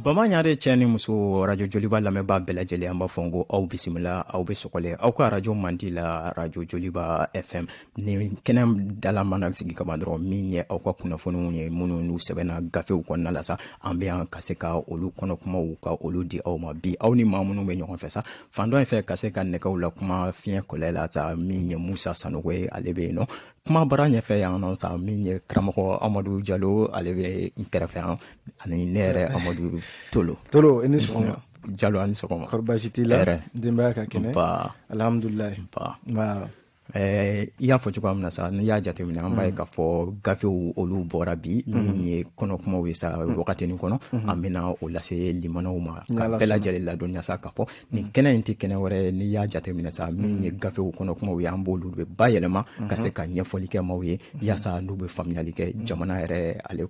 Bama ɲare cɛ ni muso, Arajo Joliba lamɛnbaa bɛɛ lajɛlen, an b'a fɔ ko aw bisimila, aw bɛ sɔgɔlen aw ka arajo mandi la, Arajo Joliba FM. Ni kɛnɛ dala mana sigi kama dɔrɔn, min ye aw ka kunnafoniw ye, minnu n'u sɛbɛnna gafew kɔnɔna la sa, an bɛ yan ka se ka olu kɔnɔ kumaw ka olu di aw ma bi. Aw ni maa minnu bɛ ɲɔgɔn fɛ sa, fan dɔ in fɛ, ka se ka nɛgɛw la kuma fiɲɛ kɔlɛ la sa, min ye Musa Sanogo ye, ale bɛ yen nɔ kuma bara ɲɛfɛ yan nɔ sa. Min ye karamɔgɔ Amadu Jalo, ale bɛ n kɛrɛfɛ yan, ani ne yɛrɛ Amadu Tolo. Tolo, i ni sɔgɔma. Jalo, ani sɔgɔma. Kɔri baasi t'i la? Hɛrɛ. Denbaya ka kɛnɛ? Nba. Alhamdulilayi. Nba. Nba. I y'a fɔ cogoya min na sa, n'i y'a jateminɛ, an b'a ye k'a fɔ gafew olu bɔra bi. Min ye kɔnɔkumaw ye sa, wagatinin kɔnɔ an bɛna o lase limanaw ma ka bɛɛ lajɛlen ladɔnniya sa, k'a fɔ nin kɛnɛ in tɛ kɛnɛ wɛrɛ ye. N'i y'a jateminɛ sa, min ye gafew kɔnɔkumaw ye, an b'olu de bayɛlɛma ka se ka ɲɛfɔli kɛ maaw ye, yaasa n'u bɛ faamuyali kɛ jamana yɛrɛ ale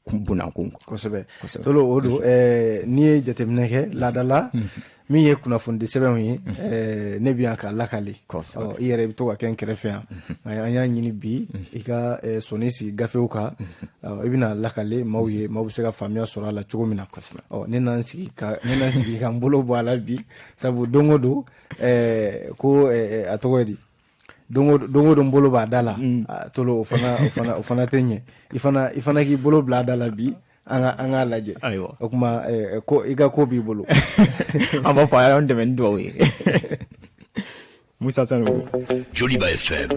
bunakun. Kosɛbɛ Tolo, o don. N'i ye jateminɛ kɛ, laadala min ye kunnafonidi sɛbɛnw ye, ne bɛ yan k'a lakali, i yɛrɛ bɛ to ka kɛ n kɛrɛfɛ yan. Nka an y'a ɲini bi i ka sɔnni sigi gafew kan, i bɛna lakali maaw ye, maaw bɛ se ka faamuya sɔrɔ a la cogo min na. Ne na n sigi ka ne na n sigi ka n bolo bɔ a la bi, sabu don o don ko a tɔgɔ ye di, don o don n bolo b'a da la. Tolo, o fana tɛ ɲɛ. I fana k'i bolo bila a da la bi, an k'a lajɛ. Ayiwa. O tuma ko i ka ko b'i bolo. An b'a fɔ a y'an dɛmɛ ni dugawu ye, Musa Sanogo. Joliba FM.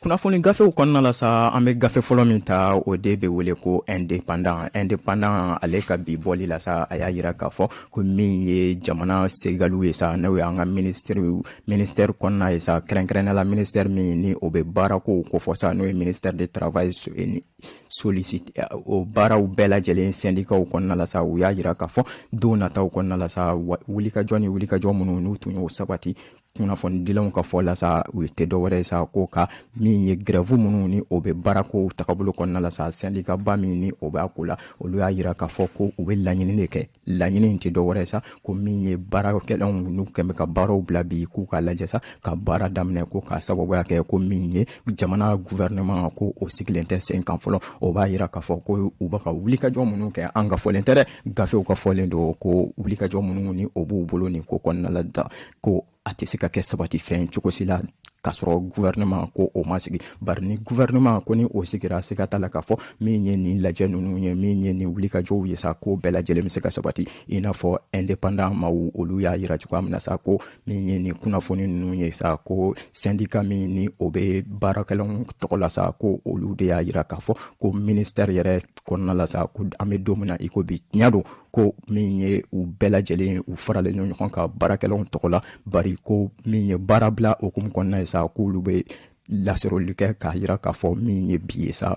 Kunnafoni gafew kɔnɔna la sa, an bɛ gafe fɔlɔ min ta, o de bɛ wele ko Indépendant. Indépendant, ale ka bi bɔli la sa, a y'a yira k'a fɔ ko min ye jamana segaliw ye sa, n'o y'an ka ministère kɔnɔna ye sa, kɛrɛnkɛrɛnnenya la ministère min ni o bɛ baarakow kofɔ sa, n'o ye ministère de Travail sollicite, o baaraw bɛɛ lajɛlen syndicats kɔnɔna la sa, u y'a yira k'a fɔ don nataw kɔnɔna la sa, wulikajɔ ni wulikajɔ minnu n'u tun y'o sabati, kunnafonidilaw ka fɔ la sa, u tɛ dɔwɛrɛ ye sa, ko ka min ye grève minnu ni o bɛ baarako tagabolo kɔnɔna la sa, syndicat ba min ni o b'a ko la, olu y'a yira k'a fɔ ko u bɛ laɲini de kɛ. Laɲini in tɛ dɔwɛrɛ ye sa, ko min ye baarakɛlaw n'u kɛn bɛ ka baaraw bila bi, k'u k'a lajɛ sa ka baara daminɛ, ko k'a sababuya kɛ ko min ye jamana gouvernement ko o sigilen tɛ sen kan fɔlɔ. O b'a yira k'a fɔ ko u bɛ ka wulikajɔ minnu kɛ, an ka fɔlen tɛ dɛ, gafew ka fɔlen don, ko wulikajɔ minnu ni o b'u bolo nin ko kɔnɔna la, ko a tɛ se ka kɛ sabati fɛn cogo si la k'a sɔrɔ gouvernement ko o ma sigi. Bari ni gouvernement ko ni o sigira, siga t'a la k'a fɔ min ye nin lajɛ ninnu ye, min ye nin wulikajɔw ye sa, ko bɛɛ lajɛlen bɛ se ka sabati. I n'a fɔ Indépendant maaw olu y'a yira cogoya min na sa, ko min ye nin kunnafoni ninnu ye sa, ko syndicat min ni o bɛ baarakɛlaw tɔgɔ la sa, ko olu de y'a yira k'a fɔ ko ministère yɛrɛ kɔnɔna la sa, ko an bɛ don min na i ko bi, tiɲɛ don ko min ye u bɛɛ lajɛlen u faralen ɲɔgɔn kan baarakɛlaw tɔgɔ la, bari ko min ye baarabila hukumu kɔnɔna ye sa, k'olu bɛ lasɔrɔli kɛ k'a yira k'a fɔ min ye bi ye sa,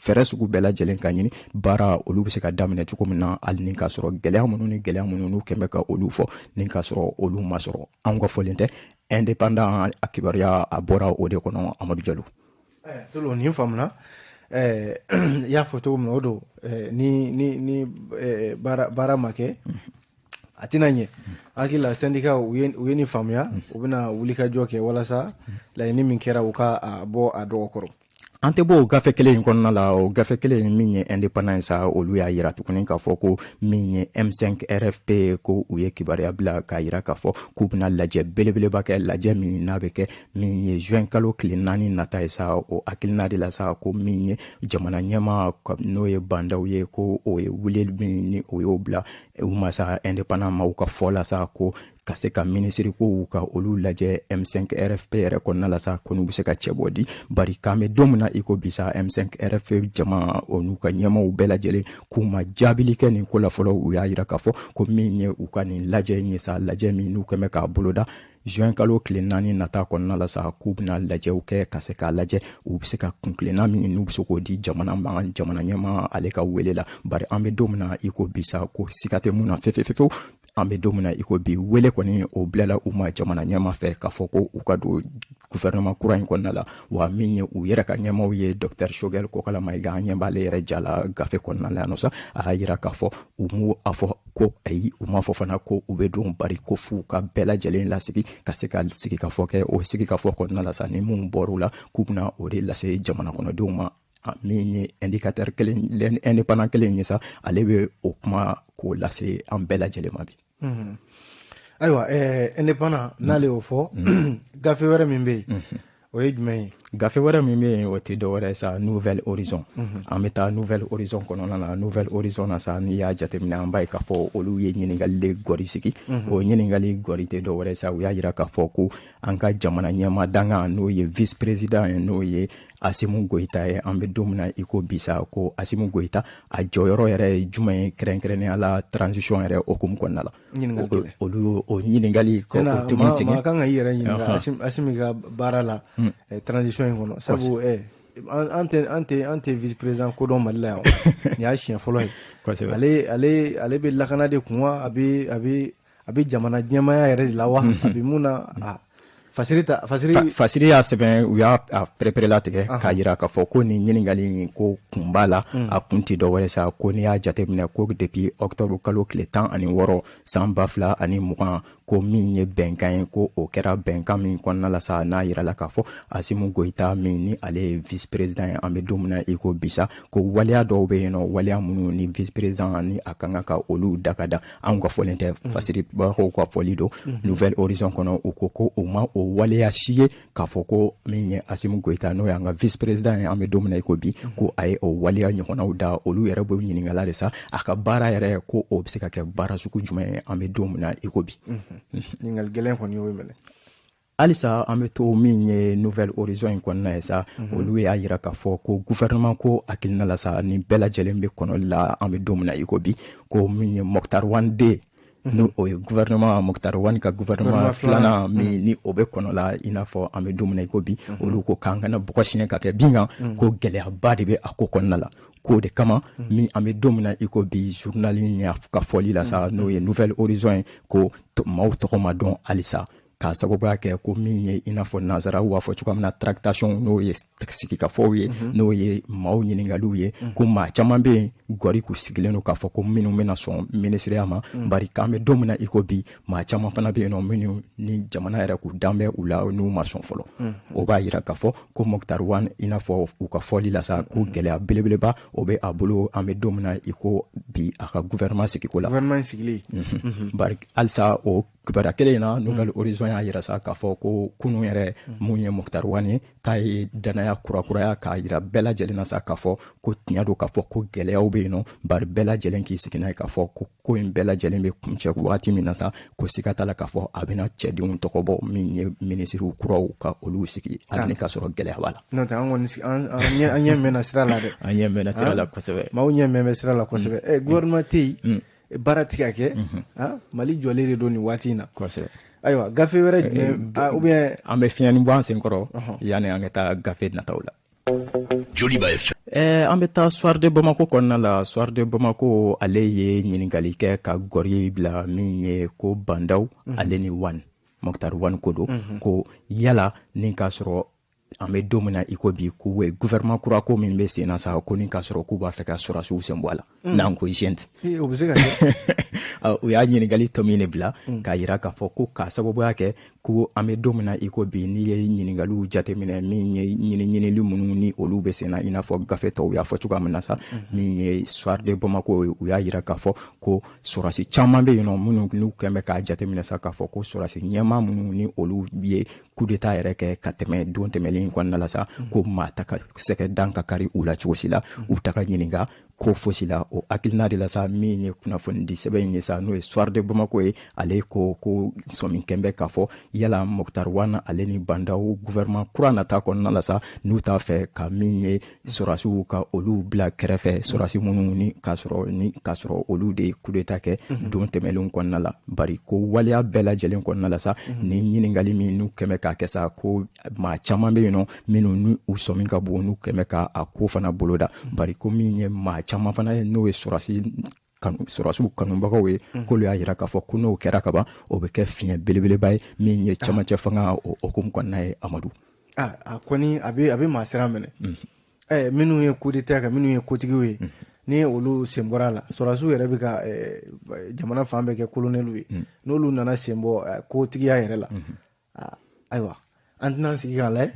fɛɛrɛ sugu bɛɛ lajɛlen ka ɲini baara olu bɛ se ka daminɛ cogo min na, hali ni k'a sɔrɔ gɛlɛya minnu ni gɛlɛya minnu n'u kɛn bɛ ka olu fɔ, ni k'a sɔrɔ olu ma sɔrɔ. Anw ka fɔlen tɛ, Indépendant a kibaruya a bɔra o de kɔnɔ, Amadu Jalo. Tolo, nin faamuna. I y'a fɔ cogo min na, o don. Ni baara ma kɛ, a tɛna ɲɛ. Hakili la, syndicat u ye nin faamuya, u bɛna wulikajɔ kɛ walasa laɲini min kɛra, u ka a bɔ a dɔgɔ kɔrɔ. An tɛ bɔ o gafe kelen in kɔnɔna la. O gafe kelen in min ye Indépendant sa, olu y'a yira tuguni k'a fɔ ko min ye M5 RFP, ko u ye kibaruya bila k'a yira k'a fɔ k'u bɛna lajɛ belebeleba kɛ, lajɛ min n'a bɛ kɛ min ye juin kalo tile 4 nata ye sa. O hakilina de la sa, ko min ye jamana ɲɛmaa, n'o ye Bandaw ye, ko o ye wele min ni o y'o bila u ma sa, Indépendant maaw ka fɔ la sa, ko ka se ka minisiri kow ka olu lajɛ M5 RFP yɛrɛ kɔnɔna la sa, ko n'u bɛ se ka cɛbɔ di. Bari k'an bɛ don min na i ko bi sa, M5 RFP jama o n'u ka ɲɛmaaw bɛɛ lajɛlen k'u ma jaabili kɛ nin ko la fɔlɔ. U y'a yira k'a fɔ ko min ye u ka nin lajɛ in ye sa, lajɛ min n'u kɛn bɛ k'a boloda juin kalo tile 4 nata kɔnɔna la sa, k'u bɛna lajɛw kɛ ka se k'a lajɛ u bɛ se ka kuntilenna min n'u bɛ se k'o di jamana ma, jamana ɲɛmaa ale ka wele la. Bari an bɛ don min na i ko bi sa, ko siga tɛ mun na fefefefewu, an bɛ don min na i ko bi, wele kɔni o bilala u ma jamana ɲɛmaa fɛ k'a fɔ ko u ka don gouvernement kura in kɔnɔna la. Wa min ye u yɛrɛ ka ɲɛmaaw ye, docteur Choguel Kokalla Maïga, an ɲɛ b'ale yɛrɛ ja la gafe kɔnɔna la yan nɔ sa, a y'a yira k'a fɔ u m'u a fɔ ko ayi, u m'a fɔ fana ko u bɛ don, bari ko f'u ka bɛɛ lajɛlen lasigi ka se ka sigikafɔ kɛ. O sigikafɔ kɔnɔna la sa, ni mun bɔr'u la, k'u bɛna o de lase jamana kɔnɔdenw ma. Min ye Indicateur kelen, Indépendant kelen ye sa, ale bɛ o kuma ko k'o lase an bɛɛ lajɛlen ma bi. Ayiwa, Indépendant n'ale y'o fɔ, gafe wɛrɛ min bɛ yen, o ye jumɛn ye? Gafe wɛrɛ min bɛ yen, o tɛ dɔwɛrɛ ye sa, Nouvel Horizon. An bɛ taa Nouvel Horizon kɔnɔna na. Nouvel Horizon na sa, n'i y'a jateminɛ, an b'a ye k'a fɔ olu ye ɲininkali de gɔri sigi. O ɲininkali gɔri tɛ dɔwɛrɛ ye sa, u y'a jira k'a fɔ ko an ka jamana ɲɛmaa dankan, n'o ye vice président ye, n'o ye Assimi Goïta ye, an bɛ don min na i ko bi sa, ko Assimi Goïta a jɔyɔrɔ yɛrɛ ye jumɛn ye, kɛrɛnkɛrɛnnenya la transition yɛrɛ hokumu kɔnɔna la? Olu o ɲininkali ko o tɛ sigi. Maa kan ka i yɛrɛ ɲininka Assimi ka baara la transition in kɔnɔ, sabu an tɛ vice président ko dɔn Mali la yan, nin y'a siɲɛ fɔlɔ ye. Ale bɛ lakana de kun wa, a bɛ jamana ɲɛmaaya yɛrɛ de la wa, a bɛ mun na a Fasiri ta Fasiri? Fasiri y'a sɛbɛn, u y'a pereperelatigɛ k'a jira k'a fɔ ko nin ɲininkali in ko kun b'a la. A kun tɛ dɔwɛrɛ sa, ko n'i y'a jateminɛ ko depuis octobre kalo tile 16 san 2020, ko min ye bɛnkan ye, ko o kɛra bɛnkan min kɔnɔna la sa, n'a yirala k'a fɔ Assimi Goïta min ni ale ye vice président ye, an bɛ don min na i ko bi sa, ko waleya dɔw bɛ yen nɔ, waleya minnu ni vice président ni a kan ka olu da ka da. Anw ka fɔlen tɛ, Fasiribagaw ka fɔli don. Nouvel Horizon kɔnɔ, u ko ko u ma o waleya si ye k'a fɔ ko min ye Assimi Goïta, n'o y'an ka vice président ye, an bɛ don min na i ko bi, ko a ye o waleya ɲɔgɔnnaw da. Olu yɛrɛ b'o ɲininkala de sa, a ka baara yɛrɛ, ko o bɛ se ka kɛ baara sugu jumɛn ye, an bɛ don min na i ko bi. Ɲininkali gɛlɛn kɔni y'o minɛ. Halisa an bɛ to min ye Nouvel Horizon in kɔnɔna ye sa, olu y'a yira k'a fɔ ko gouvernement ko hakilina la sa, ni bɛɛ lajɛlen bɛ kɔnɔli la, an bɛ don min na i ko bi, ko min ye Moctar Ouane deux, ni o ye gouvernement Moctar Ouane ka gouvernement filanan min ni o bɛ kɔnɔ la, i n'a fɔ an bɛ don min na i ko bi, olu ko k'an kana bɔgɔ siɲɛ ka kɛ bin kan, ko gɛlɛyaba de bɛ a ko kɔnɔna la. K'o de kama min an bɛ don min na i ko bi, journal in ka fɔli la sa, n'o ye Nouvel Horizon ye, ko maaw tɔgɔ ma dɔn halisa, k'a sababuya kɛ ko min ye i n'a fɔ nanzaraw b'a fɔ cogoya min na tractation, n'o ye sigikafɔw ye, n'o ye maaw ɲininkaliw ye, ko maa caman bɛ yen gɔri k'u sigilen don k'a fɔ ko minnu bɛna sɔn minisiriya ma. Bari k'an bɛ don min na i ko bi, maa caman fana bɛ yen nɔ minnu ni jamana yɛrɛ k'u dan bɛ u la, n'u ma sɔn fɔlɔ. O b'a yira k'a fɔ ko Moctar Ouane, i n'a fɔ u ka fɔli la sa, ko gɛlɛya belebeleba o bɛ a bolo, an bɛ don min na i ko bi, a ka gouvernement sigiko la. Gouvernement sigili. Bari halisa o kibaruya kelen in na, Nouvel Horizon y'a yira sa k'a fɔ ko kunun yɛrɛ, mun ye Moctar Ouane ye, k'a ye danaya kurakuraya k'a yira bɛɛ lajɛlen na sa k'a fɔ ko tiɲɛ don k'a fɔ ko gɛlɛyaw bɛ yen nɔ. Bari bɛɛ lajɛlen k'i sigi n'a ye k'a fɔ ko ko in bɛɛ lajɛlen bɛ kuncɛ waati min na sa, ko siga t'a la k'a fɔ a bɛna cɛdenw tɔgɔ bɔ, min ye minisiriw kuraw ka olu sigi, hali ni k'a sɔrɔ gɛlɛya b'a la. N'o tɛ, an kɔni an ɲɛ mɛnna sira la dɛ. An ɲɛ mɛnna sira la kosɛbɛ. Maaw ɲɛ mɛn bɛ sira la kosɛbɛ. Gouvernement tɛ yen, baara tɛ ka kɛ, Mali jɔlen de don nin waati in na. Ayiwa, gafe wɛrɛ jumɛn, ou bien? An bɛ fiɲɛni bɔ an sen kɔrɔ yanni an ka taa gafe nataw la. Joliba FM. An bɛ taa Soir de Bamako kɔnɔna la. Soir de Bamako, ale ye ɲininkali kɛ ka gɔri bila min ye ko Bah N'Daw ale ni Ouane, Moctar Ouane ko don, ko yala ni k'a sɔrɔ an bɛ don min na i ko bi, ko gouvernement kura ko min bɛ sen na sa, ko ni k'a sɔrɔ k'u b'a fɛ ka sɔrɔdasiw sen bɔ a la, n'an ko junte. O bɛ se ka kɛ. U y'a ɲininkali tɔ min de bila k'a yira k'a fɔ ko k'a sababuya kɛ ko an bɛ don min na i ko bi, n'i ye ɲininkaliw jateminɛ, min ye ɲiniɲinili minnu ni olu bɛ sen na, i n'a fɔ gafe tɔw y'a fɔ cogoya min na sa, min ye Soir de Bamako ye, u y'a yira k'a fɔ ko sɔrɔdasi caman bɛ yen nɔ minnu n'u kɛn bɛ k'a jateminɛ sa k'a fɔ ko sɔrɔdasi ɲɛmaa minnu ni olu ye coup d'état yɛrɛ kɛ ka tɛmɛ don tɛmɛlen kɔnɔna la sa, ko maa ta ka sɛgɛ dan ka kari u la cogo si la, u ta ka ɲininka ko fosi la. O hakilina de la sa, min ye kunnafoni di sɛbɛn in ye sa, n'o ye Soir de Bamako ye, ale ko ko sɔmi kɛn bɛ k'a fɔ yala Moctar Ouane ale ni Bah N'Daw, gouvernement kura nata kɔnɔna la sa, n'u t'a fɛ ka min ye sɔrɔdasiw ka olu bila kɛrɛfɛ, sɔrɔdasi minnu ni k'a sɔrɔ olu de ye coup d'état kɛ don tɛmɛnlenw kɔnɔna la. Bari ko waleya bɛɛ lajɛlen kɔnɔna la sa, ni ɲininkali min n'u kɛn bɛ k'a kɛ sa, ko maa caman bɛ yen nɔ minnu ni u sɔmi ka bon, n'u kɛn bɛ ka a ko fana boloda. Bari ko min ye maa caman fana ye, n'o ye sɔrɔdasi kanu, sɔrɔdasiw kanubagaw ye, k'olu y'a yira k'a fɔ ko n'o kɛra kaban, o bɛ kɛ fiɲɛ belebeleba ye min ye camancɛ fanga o hokumu kɔnɔna ye, Amadu. A kɔni a bɛ maa siran minɛ. Minnu ye coup d'état kɛ, minnu ye kotigiw ye, ni olu sen bɔra a la, sɔrɔdasiw yɛrɛ bɛ ka jamana fan bɛɛ kɛ kolonɛliw ye, n'olu nana sen bɔ kotigiya yɛrɛ la, ayiwa, an tɛna sigi k'a lajɛ.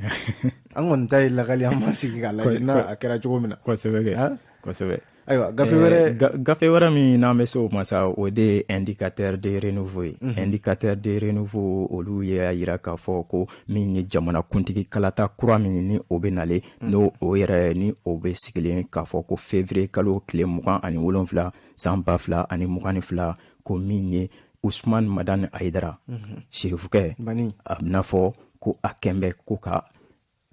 An kɔni ta ye lakali, an m'an sigi k'a lajɛ n'a a kɛra cogo min na. Kosɛbɛ kɛ. Kosɛbɛ. Ayiwa, gafe wɛrɛ. Gafe wɛrɛ min n'an bɛ se o ma sa, o de ye Indicateur de Renouveau ye. Indicateur de Renouveau, olu y'a yira k'a fɔ ko min ye jamanakuntigi kalata kura min ni o bɛ nalen, n'o o yɛrɛ ni o bɛ sigilen k'a fɔ ko février kalo tile 27 san 2022, ko min ye Usman Madani Ayidara Sirifukɛ, a bɛna fɔ ko a kɛn bɛ ko ka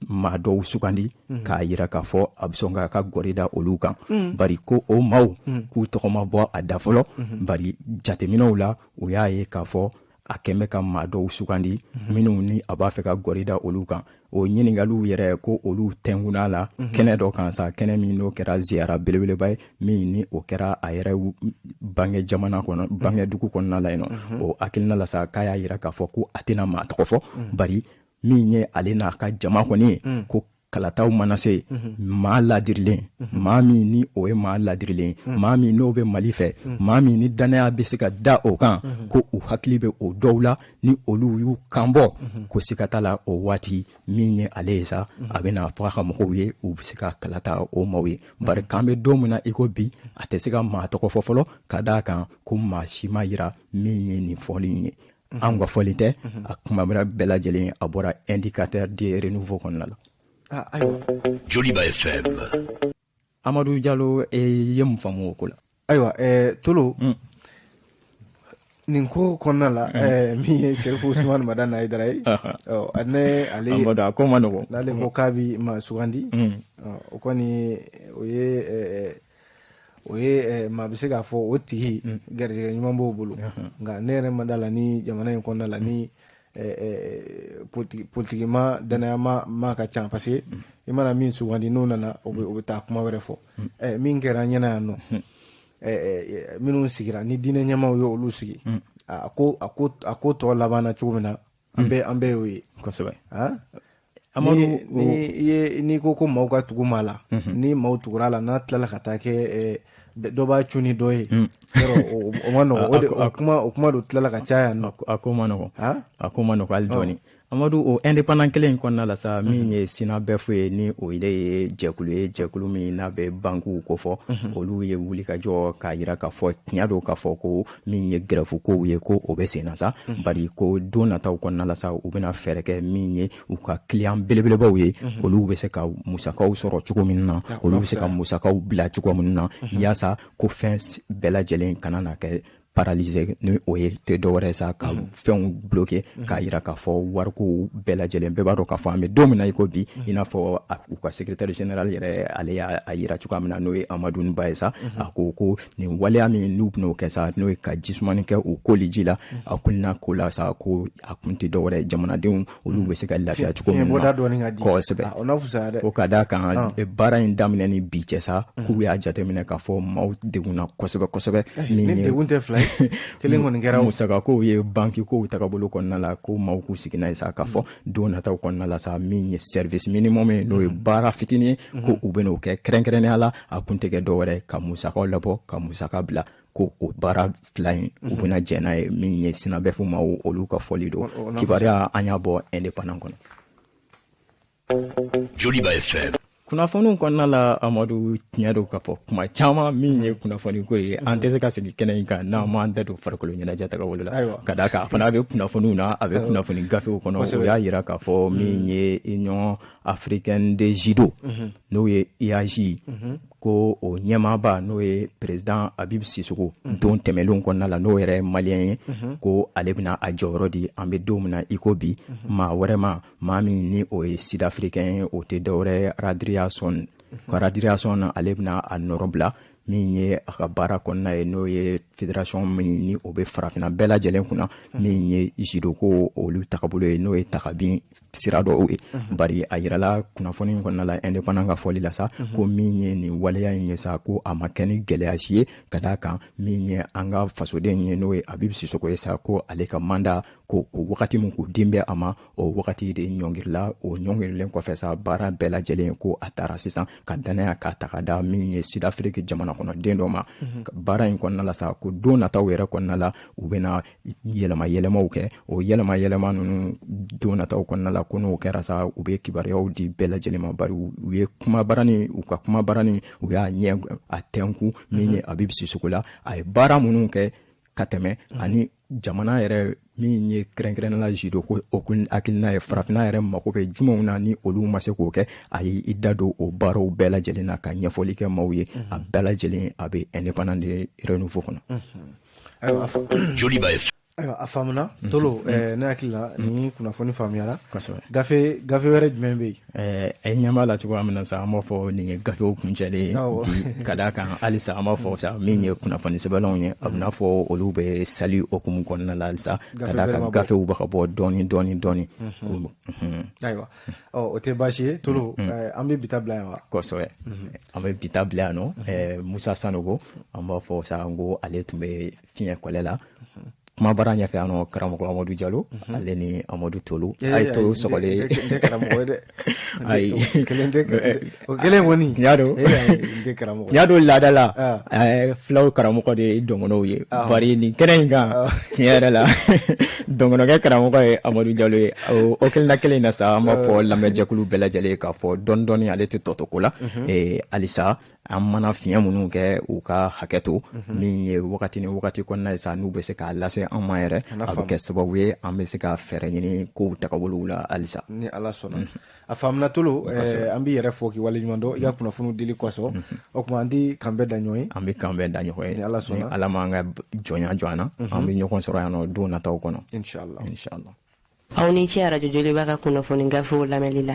maa dɔw sugandi k'a yira k'a fɔ a bɛ sɔn k'a ka gɔri da olu kan, bari ko o maaw k'u tɔgɔ ma bɔ a da fɔlɔ, bari jateminɛw la u y'a ye k'a fɔ a kɛn bɛ ka maa dɔw sugandi minnu ni a b'a fɛ ka gɔri da olu kan. O ɲininkaliw yɛrɛ, ko olu tɛnkunna la kɛnɛ dɔ kan sa, kɛnɛ min n'o kɛra ziyara belebeleba ye, min ni o kɛra a yɛrɛ bange jamana kɔnɔ, bange dugu kɔnɔna la yen nɔ. O hakilina la sa, k'a y'a yira k'a fɔ ko a tɛna maa tɔgɔ fɔ, bari min ye ale n'a ka jama kɔni ye, ko kalataw mana se, maa ladirilen, maa min ni o ye maa ladirilen, maa min n'o bɛ Mali fɛ, maa min ni danaya bɛ se ka da o kan, ko u hakili bɛ o dɔw la, ni olu y'u kan bɔ, ko siga t'a la, o waati min ye ale ye sa, a bɛna fɔ a ka mɔgɔw ye, u bɛ se ka kalata o maaw ye. Bari k'an bɛ don min na i ko bi, a tɛ se ka maa tɔgɔ fɔ fɔlɔ, ka d'a kan ko maa si ma yira min ye nin fɔli in ye. An ka fɔli tɛ, a kuma bɛɛ lajɛlen a bɔra Indicateur de Renouveau kɔnɔna la. Ayiwa. Joliba FM. Amadu Jalo, e ye mun faamu o ko la? Ayiwa, Tolo, nin ko kɔnɔna la, min ye Serifu Usumani Madani Hayidara ye, ne ale Amadu, a ko ma nɔgɔn. N'ale ko k'a bi maa sugandi, o kɔni o ye maa bɛ se k'a fɔ o tigi garijɛgɛ ɲuman b'o bolo. Nka ne yɛrɛ ma da la ni jamana in kɔnɔna la ni politiki ma danaya ma ka ca, parce que i mana min sugandi, n'o nana, o bɛ taa kuma wɛrɛ fɔ. Min kɛra an ɲɛna yan nɔ, minnu sigira ni diinɛ ɲɛmaaw ye, olu sigi, a ko tɔ labanna cogo min na, an bɛɛ y'o ye. Kosɛbɛ. Amadu, ni i ye n'i ko ko maaw ka tugu maa la, ni maaw tugura a la, n'a tilala ka taa kɛ dɔ b'a cun ni dɔ ye, yɔrɔ o ma nɔgɔn. O de o kuma don tilala ka caya yan nɔ. A ko ma nɔgɔn, a ko ma nɔgɔn hali dɔɔni. Amadu, o Indépendant kelen in kɔnɔna la sa, min ye SYNABEF ye, ni o yɛrɛ ye jɛkulu ye, jɛkulu min n'a bɛ bankiw kofɔ, olu ye wuli ka jɔ k'a yira k'a fɔ tiɲɛ don k'a fɔ ko min ye grève kow ye, ko o bɛ sen na sa, bari ko don nataw kɔnɔna la sa, u bɛna fɛɛrɛ kɛ min ye u ka client belebelebaw ye, olu bɛ se ka musakaw sɔrɔ cogo min na, olu bɛ se ka musakaw bila cogo min na, yaasa ko fɛn bɛɛ lajɛlen kana na kɛ paralysé, ni o ye tɛ dɔwɛrɛ sa ka fɛnw bloqué, k'a yira k'a fɔ wariko bɛɛ lajɛlen, bɛɛ b'a dɔn k'a fɔ an bɛ don min na i ko bi, i n'a fɔ u ka secrétaire général yɛrɛ, ale y'a yira cogoya min na, n'o ye Amadu Ba ye sa, a ko ko nin waleya min n'u bɛn'o kɛ sa, n'o ye ka jisumani kɛ u koli ji la, a kunna ko la sa, ko a kun tɛ dɔwɛrɛ, jamanadenw olu bɛ se ka lafiya cogo min na. Kosɛbɛ. O ka d'a kan baara in daminɛ ni bi cɛ sa, k'u y'a jateminɛ k'a fɔ maaw degunna kosɛbɛ kosɛbɛ. Min ye degun tɛ fila ye, kelen kɔni kɛra. Musakakow ye banki kow tagabolo kɔnɔna la, ko maaw k'u sigi n'a ye sa k'a fɔ don nataw kɔnɔna la sa, min ye service minimum ye, n'o ye baara fitinin ye, ko u bɛn'o kɛ kɛrɛnkɛrɛnnenya la, a kun tɛ kɛ dɔwɛrɛ ka musakaw labɔ ka musaka bila, ko o baara fila in u bɛna jɛn n'a ye. Min ye SYNABEF ma, olu ka fɔli don. Kibaruya an y'a bɔ Indépendant kɔnɔ. Joliba FM. Kunnafoniw kɔnɔna la, Amadu, tiɲɛ don k'a fɔ kuma caman min ye kunnafoni ko ye, an tɛ se ka segin kɛnɛ in kan n'an m'an da don farikolo ɲɛnajɛ tagabolo la, ka d'a kan a fana bɛ kunnafoniw na, a bɛ kunnafoni gafew kɔnɔ. O y'a yira k'a fɔ min ye Union africaine de judo, n'o ye UAJ, ko o ɲɛmaaba, n'o ye président Habib Sissoko, don tɛmɛnlenw kɔnɔna la, n'o yɛrɛ ye malien ye, ko ale bɛna a jɔyɔrɔ di, an bɛ don min na i ko bi, maa wɛrɛ ma, maa min ni o ye sud africain ye, o tɛ dɔwɛrɛ ye Radriason. Radriason, ale bɛna a nɔrɔ bila min ye a ka baara kɔnɔna ye, n'o ye fédération min ni o bɛ farafinna bɛɛ lajɛlen kunna, min ye judo ko olu tagabolo ye, n'o ye takabin sira dɔw ye. Bari a yirala kunnafoni in kɔnɔna la, Indépendant ka fɔli la sa, ko min ye nin waleya in ye sa, ko a ma kɛ ni gɛlɛya si ye, ka d'a kan min ye an ka fasoden ye, n'o ye Habib Sissoko ye sa, ko ale ka mandat, ko o wagati min k'u den bɛ a ma, o wagati de ɲɔngirila. O ɲɔngirilen kɔfɛ sa, baara bɛɛ lajɛlen ko a taara sisan ka danaya k'a ta ka da min ye Sud Afrique jamana. kɔnɔden dɔ ma. Baara in kɔnɔna la sa, ko don nataw yɛrɛ kɔnɔna la, u bɛna yɛlɛma yɛlɛmaw kɛ. O yɛlɛma yɛlɛma ninnu don nataw kɔnɔna la, ko n'o kɛra sa, u bɛ kibaruyaw di bɛɛ lajɛlen ma, bari u ye kumabara ni u ka kumabara ni u y'a ɲɛ a tɛnku min ye Habib Sissoko la, a ye baara minnu kɛ ka tɛmɛ, ani jamana yɛrɛ min ye kɛrɛnkɛrɛnnenya la judo ko o hakilina ye, farafinna yɛrɛ mako bɛ jumɛnw na ni olu ma se k'o kɛ. A ye i da don o baaraw bɛɛ lajɛlen na ka ɲɛfɔli kɛ maaw ye. A bɛɛ lajɛlen a bɛ Indépendant de Renouveau kɔnɔ. Ayiwa. Joliba FM. Ayiwa, a faamuna Tolo. Ne hakili la ni kunnafoni faamuyara. Kosɛbɛ. Gafe wɛrɛ jumɛn bɛ yen? E ɲɛ b'a la cogoya min na sa, an b'a fɔ nin ye gafew kuncɛlen ye bi, ka d'a kan halisa an b'a fɔ sa, min ye kunnafoni sɛbɛnlenw ye, a bɛna fɔ olu bɛ sali hokumu kɔnɔna la halisa, ka d'a kan gafew bɛ ka bɔ dɔɔni dɔɔni dɔɔni. Ayiwa, ɔ o tɛ baasi ye Tolo. An bɛ bi ta bila yan wa? Kosɛbɛ, an bɛ bi ta bila yan nɔ. Musa Sanogo, an b'a fɔ sa n ko ale tun bɛ fiɲɛ kɔlɛ la kumabara ɲɛfɛ yan nɔ. Karamɔgɔ Amadu Jalo, ale ni Amadu Tolo, a ye to sɔgɔlen. N tɛ karamɔgɔ ye dɛ. Ayi. Kelen tɛ, o kelen kɔni. Tiɲɛ don. N tɛ karamɔgɔ. Tiɲɛ don, laada la, filaw karamɔgɔ de ye dɔngɔnɔw ye, bari nin kɛnɛ in kan, tiɲɛ yɛrɛ la, dɔngɔnɔkɛ karamɔgɔ ye Amadu Jalo ye. O kelen na kelen in na sa, an b'a fɔ lamɛnjɛkulu bɛɛ lajɛlen k'a fɔ dɔɔni dɔɔni ale tɛ tɔ to ko la. Halisa an mana fiɲɛ minnu kɛ, u ka hakɛ to. Min ye wagati ni wagati kɔnɔna ye sa, n'u bɛ se k'a lase an ma yɛrɛ, a bɛ kɛ sababu ye an bɛ se ka fɛɛrɛ ɲini kow tagabolow la halisa. Ni Ala sɔnna. A faamuna Tolo. An b'i yɛrɛ fo k'i waleɲuman dɔn i ka kunnafoniw dili kosɔn. O tuma an ti kan bɛɛ da ɲɔgɔn ye. An bɛ kan bɛɛ da ɲɔgɔn ye. Ni Ala sɔnna. Ni Ala m'an ka jɔnya jɔ an na, an bɛ ɲɔgɔn sɔrɔ yan nɔ don nataw kɔnɔ. Inshallah. Inshallah. Aw ni ce Arajo Joliba ka kunnafoni gafew lamɛnli la.